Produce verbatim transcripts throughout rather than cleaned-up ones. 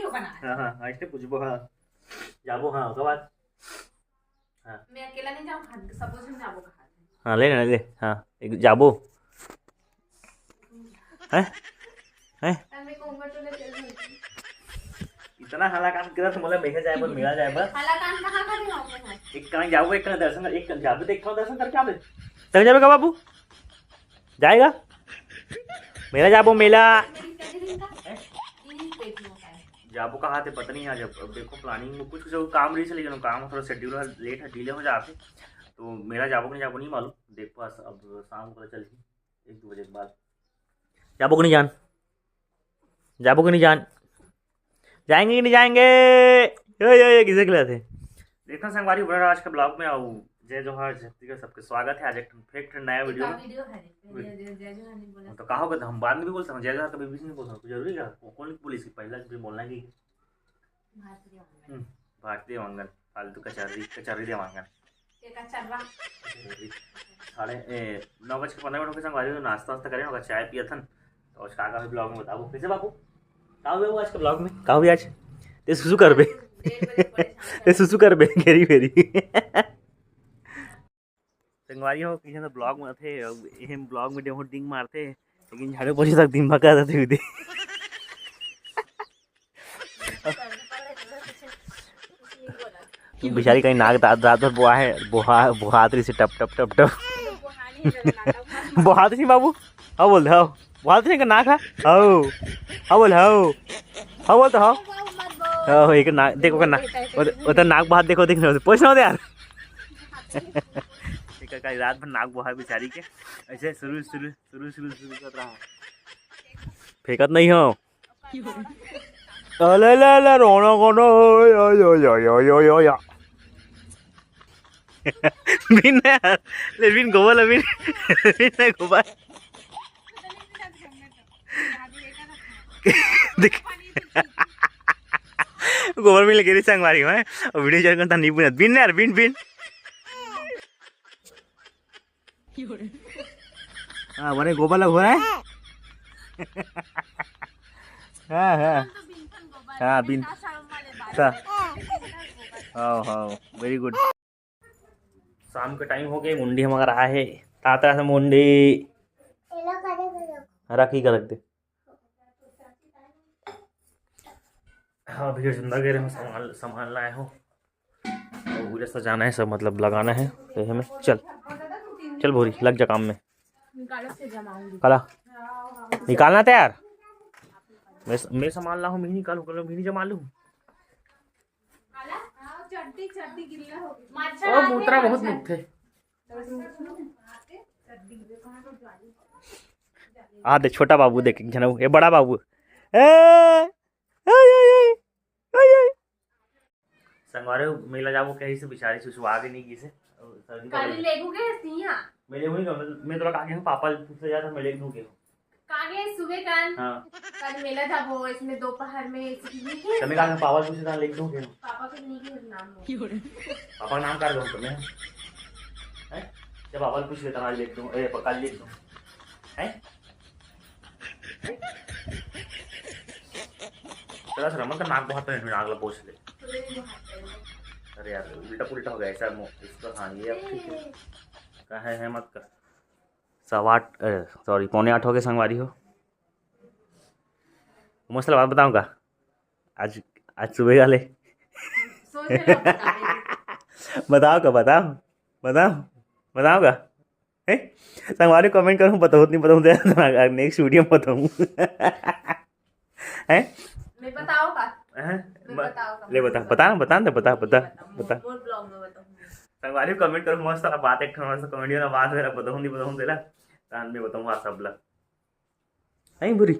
बना है। हाँ, हाँ, ऐसे पूछबो, हाँ। जाबो, हाँ, ओकर बाद? हाँ। मैं अकेला नहीं जाऊँ, खान के सबो झन जाबो कहा। हाँ, ले ना, ले, हाँ, एक जाबो। हैं? हैं? तब मैं कहूँगा, "तो ले चल जल्दी।" इतना हलाकान करत, मोला मेघे जाए बर, मेला जाए बर। हलाकान कहाँ का भी होते हैं? एक कहाँ जाबो, एक कहाँ दर्शन कर, एक कहाँ जाबो, तो एक कहाँ दर्शन करके आबे। तब जाबे का बाबू? जाएगा? मेला जाबो, मेला। मेरी कह रही का? हैं? इन्हीं पेट में होता है। जाबो कहा थे, पता नहीं आज। अब, अब देखो, planning में कुछ, कुछ काम रही, चले जानो, काम थोड़ा schedule है, late है, delay हो जाते। तो मेला जाबो कि नहीं जाबो, नहीं मालूम। देखो, आज अब शाम को चल एक दो बजे के बाद। जाबो कि नहीं जान? जाबो कि नहीं जान? जाएंगे कि नहीं जाएंगे? यो, यो, यो, किसे खिलाते? देखना संगवारी, बने रहो आज के vlog में। आओ, जय जोहार, जय छत्तीसगढ़, सबके स्वागत है आज एक ठन, फिर एक ठन नया video में। वीडियो है, जय, जय, जय जोहार नहीं बोला। तो का होगा, हम बाद में भी बोल सकते हैं, जय जोहार कभी बीच में बोल सकते, जरूरी क्या? को-, कौन बोली इसकी पहला भी बोलना है कि भारतीय देवांगन। हम्म, भारतीय देवांगन, फालतू कचर्री, कचर्री देवांगन। ये कचर्रा। साढ़े, ए, नौ बज के पन्द्रह मिनट हो गए संगवारी हो, नाश्ता वास्ता करे होगा, चाय पिया थन। तो आज का का vlog में बताबो, कैसे बाबू? का हुआ आज के vlog में? का हुआ आज? ते सुसु करबे। डेढ़ बजे परेशान ते सुसु करबे, घेरी फेरी। संगवारी हो, किसी तो vlog में थे, अब ये vlog में डेढ़ डिंग मारते, लेकिन झाड़ू पोछे तक दिन भर कर देते हुए। बेचारी कहीं नाक दांत, दांत पर बोहा है, बोहा, बोहात रही से टप, टप, टप, टप। बोहात रही बाबू, हाँ बोल दे, हाँ। बोहात रही का नाक है, हाँ। हाँ बोल, हाँ। हाँ बोल तो, हाँ। हाँ, एक नाक, देखो का नाक, वो तो, वो तो नाक बाहर देखो, देखने, पोछ ना होते यार। एक का रात भर नाक बोहा बेचारी के, ऐसे शुरू, शुरू, शुरू, शुरू, शुरू कर रहा है। फेंकत नहीं हो। अले, ले, ले, रोना, रोना, ओय, ओय, ओय। बिन ने, ले, बिन गोबर, ले, बिन, बिन ने गोबर। देख। गोबर मिल गिरी संगवारी में, और video चल करता नहीं बुनत। बिन ने यार, बिन, बिन। हाँ, बने गोबर लग हो रहा है। हाँ, हाँ। हाँ, बिन। हाँ, हाँ, very good। शाम के time हो गए, मुंडी हमारा है। ताता से मुंडी। रख ही कर रख दे। हाँ, भैया, जिंदा कह रहे हो, सामान, सामान लाए हो। और पूरे सजाना है सब, मतलब लगाना है। तो हमें चल, चल भोरी, लग जा काम में। निकालो, फिर जमाऊंगी। काला निकालना था यार। मैं, मैं सामान लाऊं, मैं निकालूं, कल मैं नहीं जमा लूं। काला, हाँ, चड्डी, चड्डी गिल्ला हो गई। मच्छर ओ, आ गए, मुतरा बहुत मच्छर। मुख थे। आ दे, छोटा बाबू देख, एक झन, ये बड़ा बाबू। ए, ए, ए, ए, ए, ए। संगवारी हो, मेला जाबो कही से बेचारी सुसुआ के नहीं गिसे। काली लेगू के सिया। मैं लेगू नहीं कहूँ, मैं तोला कहा के हूँ, पापा पूछ ले जाता, मैं लेगू के हूँ। कागे सुबह कान। हाँ। काल मेला जाबो, इसमें दोपहर में इसकी नहीं है। तमे कहा पापा पूछ ले, लेगू के हूँ। पापा के नहीं के नाम हो। पापा का नाम काट दो तुम्हें। हैं? जब पापा पूछ लेता, आज लेगू, ए, काल लेगू। हैं? चला सर, हमन का नाक बहुत है, नाक ला पोछ ले। अरे यार, उल्टा पुल्टा हो गया ऐसा मो-, इसका, हाँ, ये अब ठीक है। का है, है मत कर। सवा आठ, अरे, sorry, पौने आठ हो गए संगवारी हो। मस्त बात बताऊँ का? आज, आज सुबह वाले। सोच रहा हूँ बताने की। बताओ का, बताओ, बताओ, बताओ का? हैं? संगवारी comment करूँ, बताऊँ नहीं बताऊँ, next video में बताऊँ। हैं? मैं बताओ का? हैं? मैं म-, बताओ का? ले बता, बता ना, बता ना, बता, बता, नहीं बताऊँ, बता। मोर vlog में बताऊँ। संगवारी comment करूँ, मस्त वाला बात, एक ठो मस्त comedy वाला बात मेरा बताऊँ नहीं बताऊँ तेला, तान में बताऊँ आज सब ला। हैं बुरी?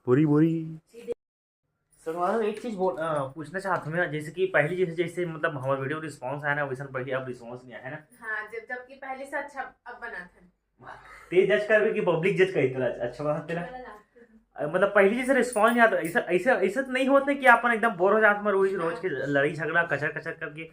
बुरी, बुरी। संगवारी, एक चीज बोल, अ, पूछना चाहत हूँ मैं, जैसे कि पहली जैसे, जैसे मतलब हमारे video response आया ना, वैसे पहले अब response नहीं आया है ना? हाँ, जब, जबकि पहले से अच्छा अब बना था। ते judge करबे कि public judge करी तेला, अच्छा बना तेला? वाला last में। अ, मतलब पहली जैसे response नहीं आता, ऐसा, ऐसा, ऐसा तो नहीं होता कि अपन एकदम bore हो जात में रोज, रोज के हाँ। लड़ाई झगड़ा कचर कचर करके।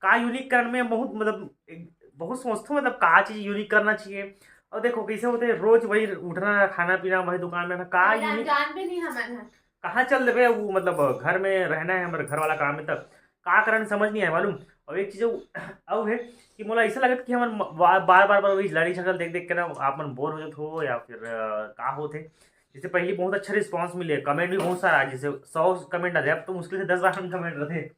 का unique करन में बहुत, मतलब एक, बहुत सोचते हो, मतलब का चीज unique करना चाहिए। और देखो कैसे होते हैं, रोज वही उठना, खाना पीना, वही दुकान में रहना, का अरे unique जान भी नहीं हमारे यहाँ। कहाँ चल देबे, वो मतलब घर में रहना है, हमर घर वाला काम है, तब का करन समझ नहीं आए मालूम। और एक चीज अउ है कि मोला ऐसा लगत कि हमर बार बार बार वही लड़ाई झगड़ा देख देख के ना आप मन बोर हो जात हो या फिर अ, का होत है। जैसे पहले बहुत अच्छा रिस्पांस मिले, कमेंट भी बहुत सारा, जैसे सौ कमेंट आ जाए, अब तो मुश्किल से दस बारह कमेंट रहते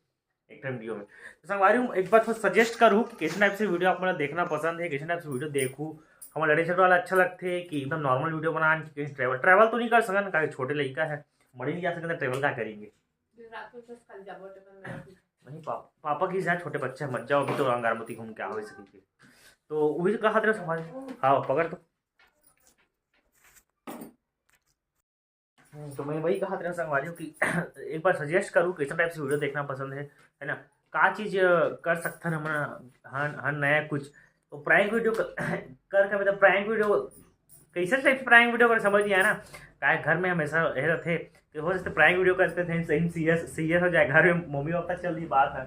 एक टाइम वीडियो में। तो संगवारी, एक बार थोड़ा सजेस्ट करूँ कि कैसे टाइप से वीडियो आप मन देखना पसंद है, कैसे टाइप से वीडियो देखूँ। हमर लड़ाई झगड़ा वाला अच्छा लगते कि एकदम नॉर्मल वीडियो बनान कि कहीं ट्रैवल ट्रैवल तो नहीं कर सकन, काहे छोटे लड़का है, मरे नहीं जा सकते, ट्रैवल का करेंगे। दिन रात में बस खाली जाबो टेबल में। नहीं पापा, पापा की जा, छोटे बच्चे मत जाओ, अभी तो अंगारमती घूम के आओ इसे। तो वही तो कहा तेरे संगवारी। हाँ, पकड़ तो। हम्म, तो मैं वही कहा तेरे संगवारी हूँ कि एक बार सजेस्ट करूँ कैसे टाइप से वीडियो देखना पसंद है, है ना? का चीज अ, कर सकथन हमन हर हर नया कुछ। तो प्रैंक वीडियो कर कर के, मतलब प्रैंक वीडियो कैसे टाइप से प्रैंक वीडियो कर, समझ नहीं आया ना। काहे घर में हमेशा यही रहते कि हो सकते प्रैंक वीडियो करते थे सही सीरियस सीरियस हो जाए, घर में मम्मी पापा चल रही बात है,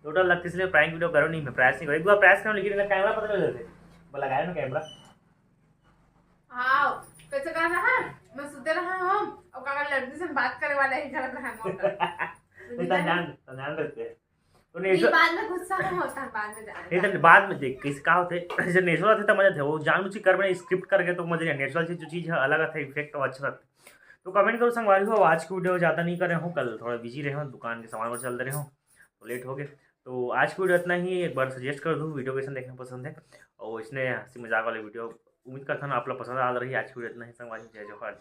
तो डर लगता, इसलिए प्रैंक वीडियो करो नहीं। मैं प्रयास नहीं करूँ, एक बार प्रयास करो लेकिन कैमरा पता लग जाते। बोला लगाया ना कैमरा। हाँ, कैसे कहा था? हाँ, मैं सुते रहा हूँ और काका लड़की से बात करे वाला ही झगड़ रहा है मोर कर। नहीं, तो ध्यान तो ध्यान रखते हैं। तो नहीं, नेचुरल बाद में गुस्सा नहीं होता, बाद में जाने नहीं तो बाद में देख कैसे का होते। जैसे नेचुरल थे तो मजा थे, वो जानबूझ के कर बने स्क्रिप्ट करके तो मजा नहीं। नेचुरल चीज जो चीज है अलग आता है, इफेक्ट और अच्छा लगता है। तो कमेंट करो संगवारी हो, आज की वीडियो ज़्यादा नहीं करे हूँ, कल थोड़ा बिजी रहे हूँ, दुकान के सामान पर चल रहे हूँ तो लेट हो गए। तो आज की वीडियो इतना ही। एक बार सजेस्ट कर दूँ वीडियो कैसे देखना पसंद है, और इसने हंसी मजाक वाले वीडियो उम्मीद करता हूँ आप लोग पसंद आ रही है। आज की वीडियो इतना ही संगवारी, जय जोहार।